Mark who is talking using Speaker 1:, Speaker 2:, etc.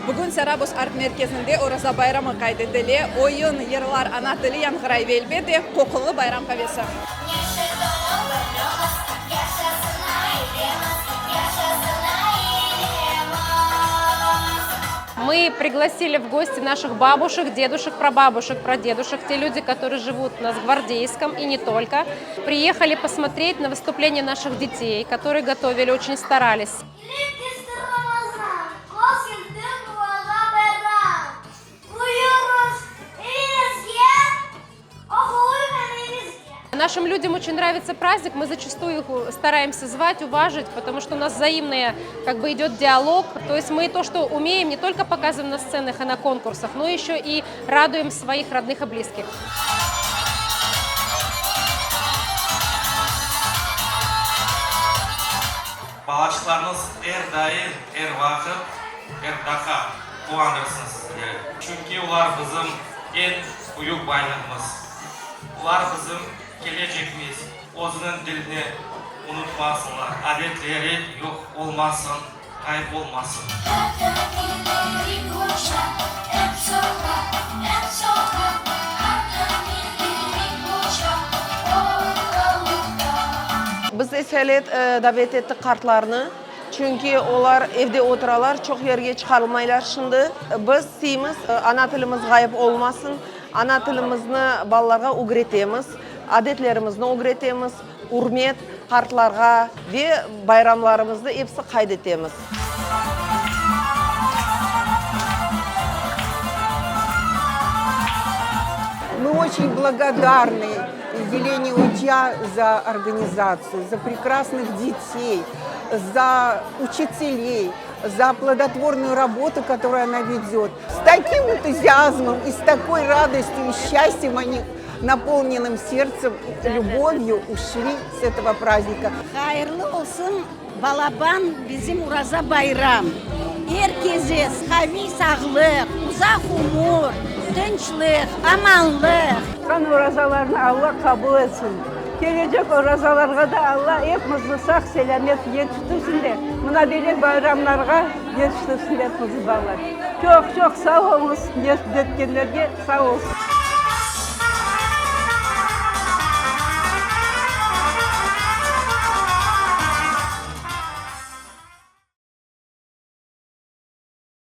Speaker 1: Bugün Sarabuz art-merkezinde Oraza bayramı qayd etile. Oyun, yırlar, ana tili yañğıray ve, elbet de, qoqulı bayram qavesi.
Speaker 2: Мы пригласили в гости наших бабушек, дедушек, прабабушек, прадедушек, те люди, которые живут у нас в Гвардейском и не только. Приехали посмотреть на выступление наших детей, которые готовили, очень старались.
Speaker 3: Kelip tüşti Ramazan, Hoş keldiñ Oraza bayram. Buyurıñız evimizge, Oğlunen evimizge.
Speaker 2: Нашим людям очень нравится праздник, мы зачастую их стараемся звать, уважить, потому что у нас взаимный, как бы идет диалог. То есть мы то, что умеем, не только показываем на сценах и на конкурсах, но еще и радуем своих родных и близких.
Speaker 4: Balaçıqlarıñız er daim, er vaqıt, er daqqa quvandırsın sizleri. Çünki olar bizim eñ büyük baylığımız. Olar bizim kelecegimiz. Özüniñ dilini unutmasınlar, adetleri yoq olmasın, ğayıp olmasın.
Speaker 5: Biz esalet davet ettik qartlarnı, çünki olar evde oturalar, çoq yerge çıqarılmaylar şimdi. Biz isteymiz, ana tilimiz ğayıp olmasın, ana tilimizni balalarğa ögretemiz, adetlerimizni ögretemiz, ürmet qartlarğa ve bayramlarımıznı episi qayd etemiz.
Speaker 6: Мы очень благодарны Елене Удья за организацию, за прекрасных детей, за учителей, за плодотворную работу, которую она ведет. С таким энтузиазмом и с такой радостью и счастьем они, наполненным сердцем, любовью ушли с этого праздника.
Speaker 7: Hayırlı olsun balaban bizim Uraza bayram. Er kese qaviy sağlıq, uzaq ömür, tınçlıq, amanlıq.
Speaker 8: Tutqan orazalarnı Alla qabul etsin. Kelecek orazalarğa da Alla epimizni sağ-selâmet yetiştirsin de, mına böyle bayramlarğa yetiştirsin epimizni, balalar. Çoq-çoq sağ oluñız, etkenlerge sağ olsun.